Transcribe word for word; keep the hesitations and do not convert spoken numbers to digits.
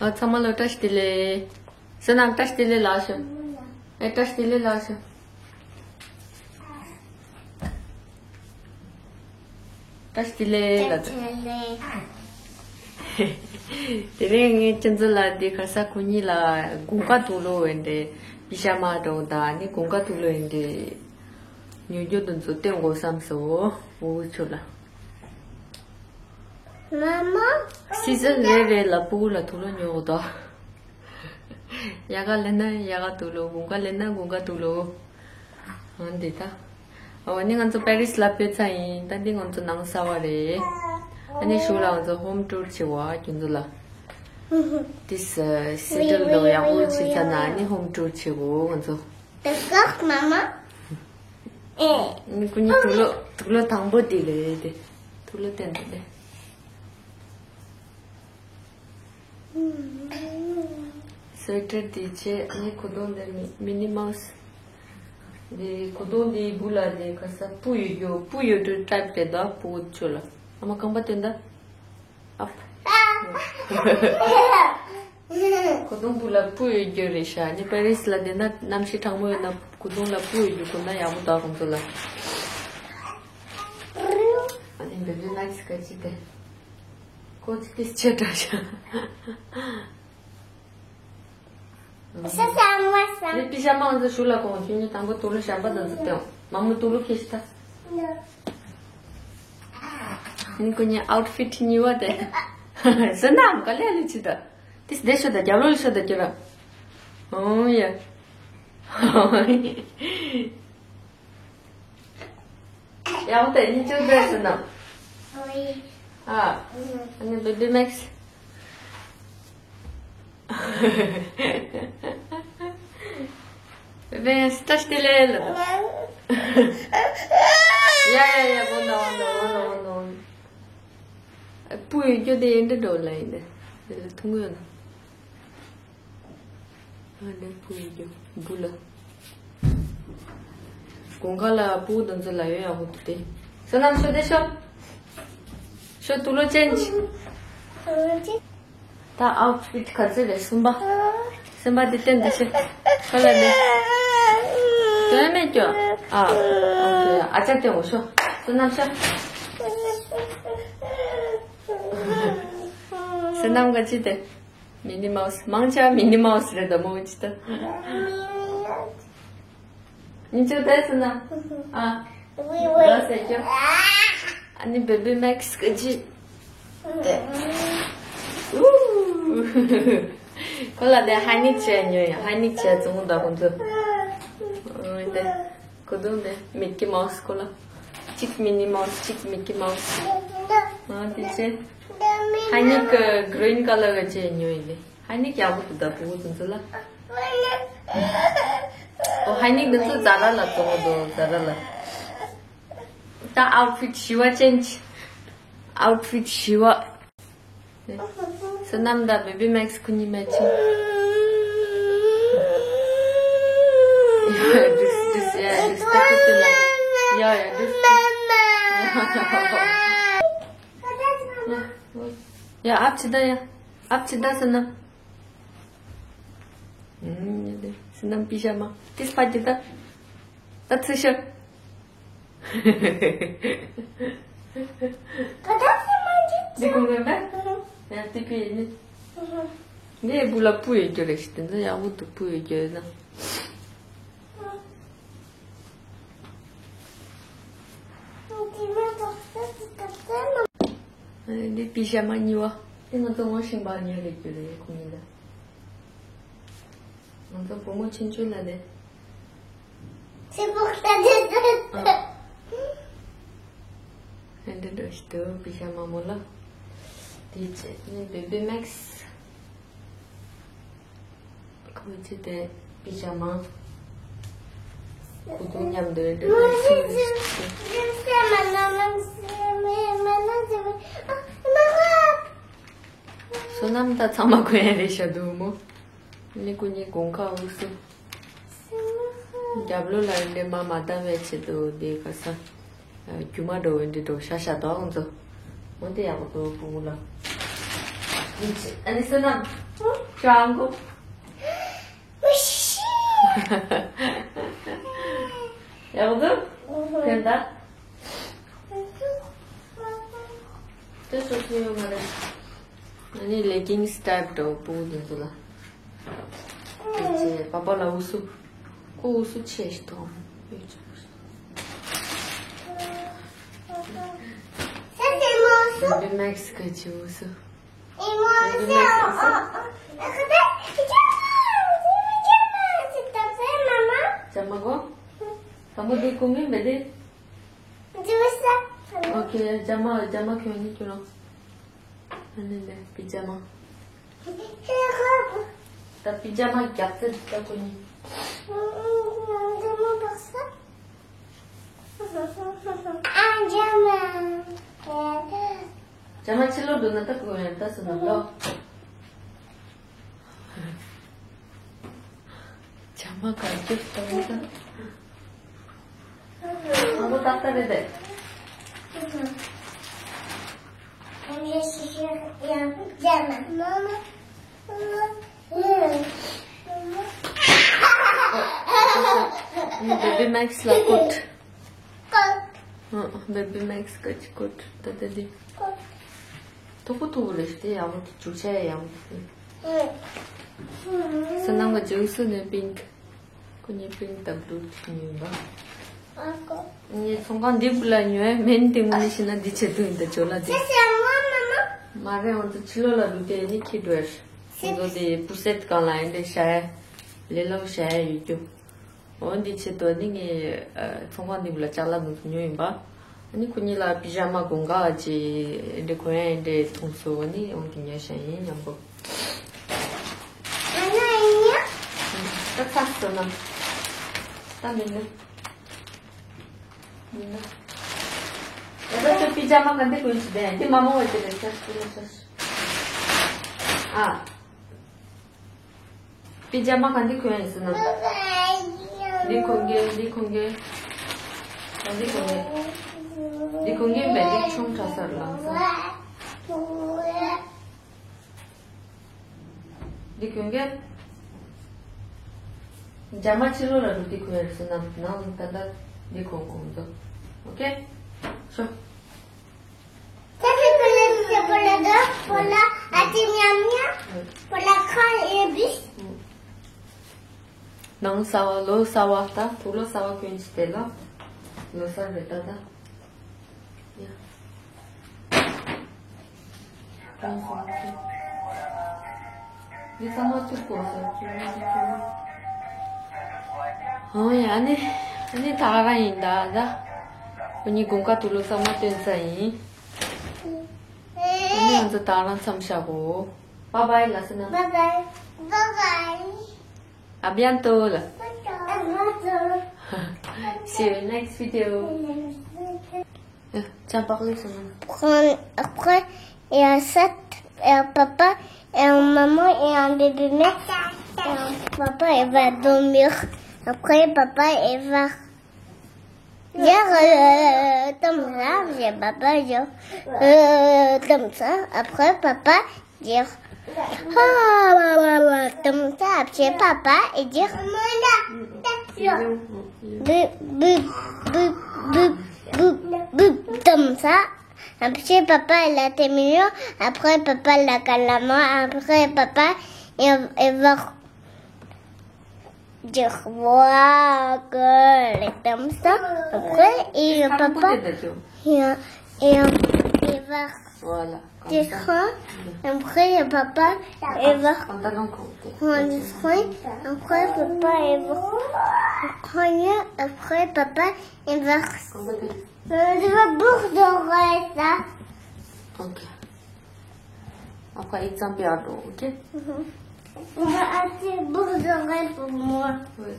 ཨ་ཚང་མ་ལ་བཀྲ་ཤིས་བདེ་ལེགས། བསོད་ནམས་བཀྲ་ཤིས་བདེ་ལེགས་ལབ་ཤོག་ཨེ་བཀྲ་ཤིས་བདེ་ལེགས་ལབ་ཤོག་བཀྲ་ཤིས་བདེ་ལེགས་ལབ། དེ་རིང་ངས་ཁྱེད་ཚོ་ལ་འདི་ག་ས་ཁོ་གཉིས་ལ་དགུན་ཁ་དུག་ལོག་འོན་ཏེ་པི་ཇ་མ་འདྲ་བོ་དང་ཨ་ནི་དགུན་ཁ་དུག་ལོག་འོན་ཏེ་ཉོ་རྒྱུ་དེ་ཚོ་སྟོན་དགོས་བསམ་སོང་། འུ་ཆུ་ལ། མ་མ། སི་ཛན་རེ་རེ་ལ་སྤུ་གུ་ལ་དུག་ལོག་ཉོ་དགོས་དོ། དབྱར་ཁ་སླེབས་ན་དབྱར་ཁ་དུག་ལོག་དགུན་ཁ་སླེབས་ན་དགུན་ཁ་དུག་ལོག་འོན་ཏེ་ད། ཨོ་ནི་ང་ཚོ་པེ་རིས་ལ་ཕེབས་ཚར་ཡིན། ད་འདི་ང་ཚོ་ནང་གསར་བ་རེད། ཨ་ནི་གཞུག་ལ་ང་ཚོ་ཧོམ་ཊུར་བྱེད་དགོས་ཨ་ཁྱོད་ཚོ་ལ། ཏིས་སི་ཊལ་ལོ་ཡག་པོ་བྱེད་ཚར་ན་ཨ་ནི་ཧོམ་ཊུར་བྱེད་དགོས་ང་ཚོ། དུག་ལོག་མ་མ། ཨེ། ནི་ཀུ་ནི་དུག་ལོག་དུག་ལོག་དང་པོ་དེ་ལས་དེ། དུག་ལོག་བསྟན་ཏེ་དེ། སུ་ཝེ་ཊར་དེ་བྱས་ནི་གོས་ཐུང་དེ་མི་མི་ནི་མའུ་སི། དེ་གོས་ཐུང་དེ་སྦུག་ལ་དེ་ག་ས་སྤུ་ཡོད་རྒྱུ་སྤུ་ཡོད་རྒྱུ་ཊའིབ་དེ་དག་སྤུ་གུ་ཆུ་ལ། ཨ་མ་རྐང་པ་སྟོན་ད། ཨ། གོས་ཐུང་སྦུག་ལ་སྤུ་ཡོད་རྒྱུ་རེད་ཤག་ནི་པེ་རིས་ལ་བསྡད་ན་གནམ་གཤིས་གྲང་མོ་ཡོད་ན་གོས་ཐུང་ལ་སྤུ་ཡོད་རྒྱུ་གོན་ན་ཡག་པོ་འདུག་ཁོང་ཚོ་ལ། ཨ་ནི་བེ་བི་མེག་སི་ག་ཅི་དེ། ཁོ་ཅི་ཏིས་ཆེ་དྲགས་ཤག་ས་ས་མ་ས། ནི་པི་ཇ་མ་ང་ཚོ་ཞུ་ལ་གོང་ཁྱོད་ཉིད་དང་པོ་དུག་ལོག་གཞན་པ་དང་ཚོ་སྟེང་མ་མོ་དུག་ལོག་ཁྱེར་ཤི་ད། ནི་ཀུ་ཉི་ཨའུཊ་ཕིཊ་གཉིས་པ་དེ། བསོད་ནམས་ག་ལེ་ལེ་ཅི་ད། ཏིས་བསྡད་ཤོག་ད་རྒྱབ་ལོགས་ལ་ཤོག་ད་ཁྱོད་ར། ཨོ་ཡ། ཡག་པོ་དེ་གཉིས་ཆུང་འདྲ་ཟེར་ན། ཨོ་ཡ། ཨ། ཨ་ནི་བེ་བི་མེག་སི། བེ་བི་མེག་སི་བཀྲ་ཤིས་བདེ་ལེགས་ལ། ཡ་ཡ་ཡ་འོང་ད་འོང་ད་འོང་ད་འོང་ད། སྤུ་ཡོད་རྒྱུ་དེ་ཡིན་འདྲ་འགྲོ་ལ་ཡིན་ཏེ། དེ་ལ་ཐུང་ཡོད་ན། ཨ་ནི་སྤུ་ཡོད་རྒྱུ་སྦུག་ལ། དགུན་ཁ་ལ་སྤུ་གུ་དང་ཚོ་ལ་ཡོད་ཡག་པོ་འདུག་སྟེ། བསོད་ནམས་ཤོག་དེ་ཤོག་ཤོག་དུག་ལོག་ཅན་གྱི། ད་ཨའུཊ་ཕིཊ་ག་ཚོད་རེད་གསུམ་པ། སེམས་པ་འདི་བསྟན་འདི་ཤེས། ཁ་ལ་ནི། དོན་མེད་ཀྱོ། ཨ། ཨ་ཅག་སྟེང་འོ་ཤོག་བསོད་ནམས་ཤོག་བསོད་ནམས་ག་ཅི་དེ། མི་ནི་མའུ་སི་མང་ཆེ་བ་མི་ནི་མའུ་སི་རེད་ད་མོ་ཅི་ད། ཉིན་ཅོ་བསྡད་ཟེར་ན། ཨ། ཝི་ཝི། ཟེར་རྒྱུ། ཨ་ནི་བེ་བི་མེག་སི་ག་ཅི། དེ། ཨུ། ཁོ་ལ་དེ་ཧའི་ནིག་བྱས་ཉོས་ཡ། ཧའི་ནིག་བྱས་བཙོང་ད་ཁོང་ཚོ། ཨོ་དེ། གོ་དུང་དེ་མིག་ཀི་མའུ་སི་ཁོ་ལ། གཅིག་མི་ནི་མའུ་སི་གཅིག་མིག་ཀི་མའུ་སི། ཨ་དེ་བྱས། ཧའི་ནིག་གི་གི་རིན་ཀ་ལར་གི་བྱས་ཉོས་ཡིན་དེ། ཧའི་ནིག་ཡག་པོ་འདུག་ད་བུ་བུ་དེ་ཚོ་ལ། ཨོ་ཧའི་ནིག་དེ་ཚོ་ཛ་ར་ལ་བཙོང་གི་འདུག་ཛ་ར་ལ། ད་ཨའུཊ་ཕིཊ་བཞི་པ་ཅན་གྱི། ཨའུཊ་ཕིཊ་བཞི་པ། བསོད་ནམས་དང་བེ་བི་མེག་སི་ཁོ་གཉིས་མེ་ཆིང་། ཡ་ཡ་འགྲིག་འགྲིག་ཡ་ཡ་འགྲིག་ད་ཁོ་ཚོ་ལ། ཡ་ཡ་འགྲིག་ཡ་ཨབ་ཆི་ད་ཡ། ཨབ་ཆི་ད་བསོད་ནམས། ཨུམ། བསོད་ནམས་པི་ཇ་མ། ཏིས་ཕ་གི་ད། ད་ཚུར་ཤོག་འདི་གོང་གོང་ད། ཡ་ཏི་པི་ནི། ངའི་སྦུག་ལ་སྤུ་ཡོད་རྒྱུ་རེད་ཤི་དེ་ཚོ་ཡག་པོ་འདུག་སྤུ་ཡོད་རྒྱུ་ཡོད་ན། འདི་པི་ཇ་མ་གཉིས་པ། འདི་ང་ཚོ་ངོ་ཤེས་པ་གཉིས་རེད་རྒྱུ་རེད་ཁོང་གཉིས་ལ། ང་ཚོ་བུ་མོ་ཆུང་ཆུང་ལ་ནི། ཚེ་ཕོག་ལྟ་དེ་ལྟ། ཨ་འདི་འདྲ་ཞིག་འདུག་པི་ཇ་མ་མོ་ལ། དེ་བྱས་ནི་བེ་བི་མེག་སི། ཁོ་ཚོ་དེ་པི་ཇ་མ། ཁོ་ཚོ་མཉམ་དུ་འདི་འདྲ་ཞིག་འདུག་བསོད་ནམས་ད་ཚང་མ་གོན་ཡ་རེད་ཤག་འདུག་མོ། ནི་ཀུ་ཉི་དགུན་ཁ་འུ་སུ། རྒྱབ་ལོགས་ལ་འདྲེ་མ་མ་བཏང་བའི་ཆེད་དུ་དེ་ག་ས། རྒྱུ་མ་འགྲོ་བའི་འདྲེ་འགྲོ་ཤ་ཤ་དོག་ཚོ། འོ་དེ་ཡག་པོ་འདུག་བུ་མོ་ལ། ཨ་ནི་བསོད་ནམས། ཁྱོད་ཨང་གོ། ཡག་འདུག་ཕན་ད། དེ་སོ་སོ་ཡོད་མ་རེད། ཨ་ནི་ལེ་གིང་སི་ཊའིབ་འདྲ་བོ་སྤུ་གུ་དེ་ཚོ་ལ། དེ་ཚེ་པ་པ་ལ་འུ་སུ། ཁོ་འུ་སུ་ཆེ་ཞིག་མཐོང་། ཡོད་ཅིག་པོ། ས་སེ་མོ་སུ། འདི་མེག་སི་ཁ་ཆེ་འུ་སུ། ཨི་མོ་སུ། ཨ་ཨ་ཨ། ཨ་ཁ་ཏ། ཅ་མ་གོ། དང་པོ་འདི་གོན་གི་མེད་དེ། ཨོ་ཁེ། ཇ་མ་ཇ་མ་གྱོན་ནི་ཁྱོད་རང་། ཨ་ནི་ནས་པི་ཇ་མ། ད་པི་ཇ་མ་རྒྱག་རྩེ་འདི་ལྟ་གོན་ནི། ཇ་མ་ཕྱི་ལོགས་འགྲོ་ན་ད་གོན་ཡང་ད་སུ་ནམ་ལོ། ཇ་མ་ག་རྒྱུ་ལྟ་བུ་ད། ཨ་ཁུ་ཏག་ཏག་རེད་དེ། འདི་བེ་བི་མེག་སི་ལ་ཀོཊ། འདི་བེ་བི་མེག་སི་ག་ཅི་ཀོཊ་ད་ལྟ་འདི། མཐུག་པོ་མཐུག་པོ་རེད་ཤག་དེ་ཡག་པོ་འདུག་འཇུ་ཆ་ཡག་པོ་འདུག་བསོད་ནམས་ཀྱི་འཇུ་སུ་ནས་པིང་ཁུ། ཁོ་གཉིས་པིང་ད་བླུ་ཉོས་ཡིན་པ། ངས་ཚོང་ཁང་འདི་བུ་ལ་ཉོས་མིན་དེ་ངོ་ནས་བཤད་ན་འདི་ཆེད་དུ་ཡིན་ད་ཇོ་ལ་དེ། མ་རེད། འོ་ཚོ་ཕྱི་ལོགས་ལ་བླུགས་ཏེ་ནི་ཁྱི་འགྲོ་ཡ། ཁོ་ཚོ་དེ་པུ་སེད་གང་ལ་ཡིན་དེ་བྱ་ཡ། ལས་སླ་པོ་བྱ་ཡ་ཡོད་རྒྱུ། འོ་འདི་ཆེད་དུ་ནི་ངས་ཨ་ཚོང་ཁང་འདི་བུ་ལ་ཅ་ལག་འདི་ཚོ་ཉོས་ཡིན་པ། ཨ་ནི་ཁོ་གཉིས་ལ་པི་ཇ་མ་དགོང་ཁ་ཅིག་འདྲ་གོན་ཡ་འདྲ་མཐོང་སོང་། ཨ་ནི་འོ་དེ་ཉོས་བྱ་ཡིན་མཉམ་པོ། ད་ཚ་སོང་ན། ད་མིན་ན། མིན་ན། ད་ད་ཚོ་པི་ཇ་མ་ག་འདི་གོན་ཅི་དེ་འདི་མ་མོ་བ་ཅི་རེད་ཤག་ཤག་ཤག་ཨ། པི་ཇ་མ་ག་འདི་གོན་ཡིན་ཟེར་ན། འདི་གོན་གི་འདི་གོན་གི་འདི་གོན་གི་འདི་གོན་གི་མེད་འདི་ཆུང་དྲགས་ས་རེད་ལམ་སང་། འདི་གོན་གི་ཇ་མ་ཕྱི་ལོགས་ལ་འགྲོ་དུས་གོན་ཡིན་ཟེར་ན་ནང་ད་ལྟ་འདི་གོན་གོན་འདུག་ཨོ་ཁེ། ཤོ། ནང་གསར་པ་ལོ་གསར་པ་ད་དུག་ལོག་གསར་པ་གྱོན་ཅིག་དེ་ལ་ལོ་གསར་རེད་ད་ད། ཡ། འདི་ཚང་མ་བཙུགས་དགོས་ཟེར་ཁྱོད་རང་གིས་ཁྱོད་རང་། ཨོ་ཡ་ཨ་ནི་ཨ་ནི་ད་ག་རང་ཡིན་ད་ད། ཁོ་གཉིས་དགོང་ཁ་དུག་ལོག་གསར་པ་སྟོན་ས་ཡིན། ཨ་ནི་ང་ཚོ་ད་ག་རང་མཚམས་བཞག་གོ། Bye bye ལ་ཟེར་ན། Bye bye. Bye bye. À bientôt là. À bientôt. See you next video. ཅམ་པག་ལི་སོང་། Après, après, il y a sept, il y a papa, il y a maman, il y a un bébé mec. Et papa, il va dormir. Après, papa, il va dire euh, comme ça, j'ai papa dire euh, comme ça. Après, papa, dire. Ah, ouais, ouais, ouais, comme ça, après papa, et dire. Bip, bip, bip, bip, bip, bip, comme ça. Après papa, il a terminé. Après papa, il a calmé. Après papa, il, il va dire, waouh, que les comme ça. Après, et papa, et, et, et va. Voilà. Comme ça. Après, papa, et va. Pantalon court. Après, papa, et va. Après, après, papa, et va. Comme ça. Je veux bourre de ça. Ok. Après, exemple, à dos, ok? On va acheter bourre de pour moi. Oui.